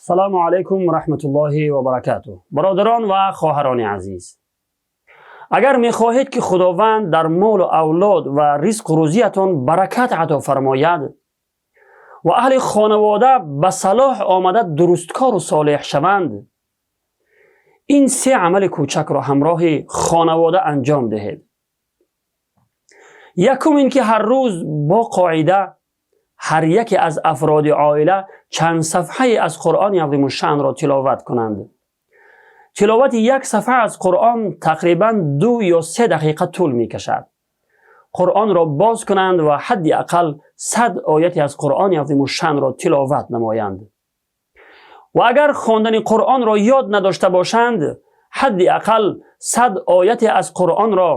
Салому алайкум ва раҳматуллоҳи ва баракатуҳ. Бародарон ва хоҳарони азиз, агар мехоҳед, ки Худованд дар молу авлод ва ризқу рӯзиятон баракат ато фармояд ва аҳли хонавода ба салоҳ омада, дурусткору солеҳ шаванд, ин се амали кӯчакро ҳамроҳи хонавода анҷом диҳед. Якум ин ки ҳар рӯз бо қоида ҳар яке аз афроди оила чанд сафҳае аз Қуръони азимушшаънро тиловат кунанд. Тиловати як сафҳа аз Қуръон тақрибан 2 ё 3 дақиқа тӯл мекашад. Қуръонро боз кунанд ва ҳадди ақал 100 ояте аз Қуръони азимушшаънро тиловат намоянд ва агар хондани Қуръонро ёд надошта бошанд, ҳадди ақал 100 ояте аз Қуръонро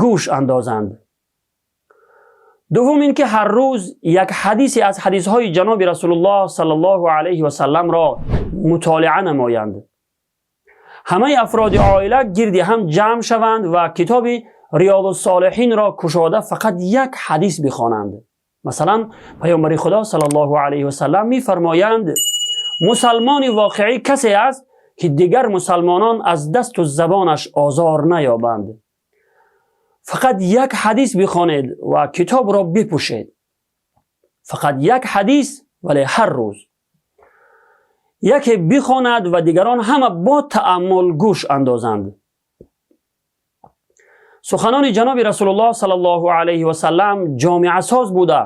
гӯш андозанд. Дуввум ин ки ҳар рӯз як ҳадисе аз ҳадисҳои ҷаноби Расулуллоҳ саллаллоҳу алайҳи васалламро мутолиа намоянд. Ҳамаи афроди оила гирди ҳам ҷамъ шаванд ва китоби Риёзуссолиҳинро кушода, фақат як ҳадис бихонанд. Масалан, Паёмбари Худо саллаллоҳу алайҳи васаллам мефармоянд: «Мусалмони воқеӣ касе аст, ки дигар мусалмонон аз дасту забонаш озор наёбанд». Фақат як ҳадис бихонед ва китобро бипӯшед. Фақат як ҳадис, вале ҳар рӯз яке бихонад ва дигарон ҳама бо тааммул гӯш андозанд. Суханони ҷаноби Расулуллоҳ саллаллоҳу алайҳи васаллам ҷомеасоз буда,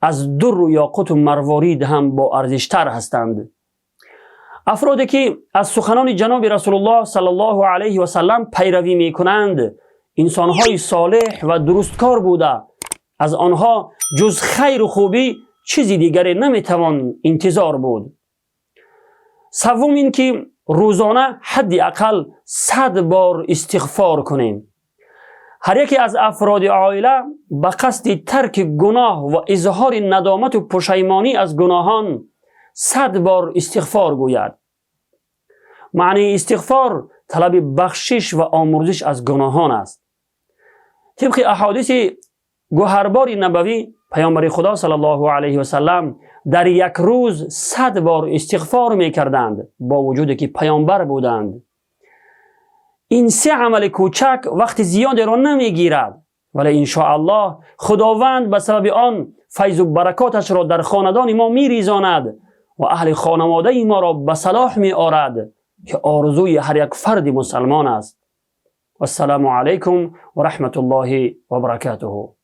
аз дурру ёқуту марворид ҳам боарзиштар ҳастанд. Афроде ки аз суханони ҷаноби Расулуллоҳ саллаллоҳу алайҳи васаллам пайравӣ мекунанд, инсонҳои солеҳ ва дурусткор буда, аз онҳо ҷуз хайру хубӣ чизи дигаре наметавон интизор буд. Саввум ин ки рӯзона ҳадди ақал 100 бор истиғфор кунем. Ҳар яке аз афроди оила ба қасди тарки гуноҳ ва изҳори надомату пушаймонӣ аз гуноҳон 100 бор истиғфор гӯяд. Маънии истиғфор талаби бахшиш ва омурзиш аз гуноҳон аст. Тибқи аҳодиси гӯҳарбори набавӣ, Паёмбари Худо саллаллоҳу алайҳи васаллам дар як рӯз 100 бор истиғфор мекарданд, бо вуҷуде ки паёмбар буданд. Ин се амали кӯчак вақти зиёдеро намегирад, вале иншоаллоҳ Худованд ба сабаби он файзу баракоташро дар хонадони мо меризонад ва аҳли хонаводаи моро ба салоҳ меорад, ки орзуи ҳар як фарди мусалмон аст. Вассалому алайкум ва раҳматуллоҳи ва баракатуҳу.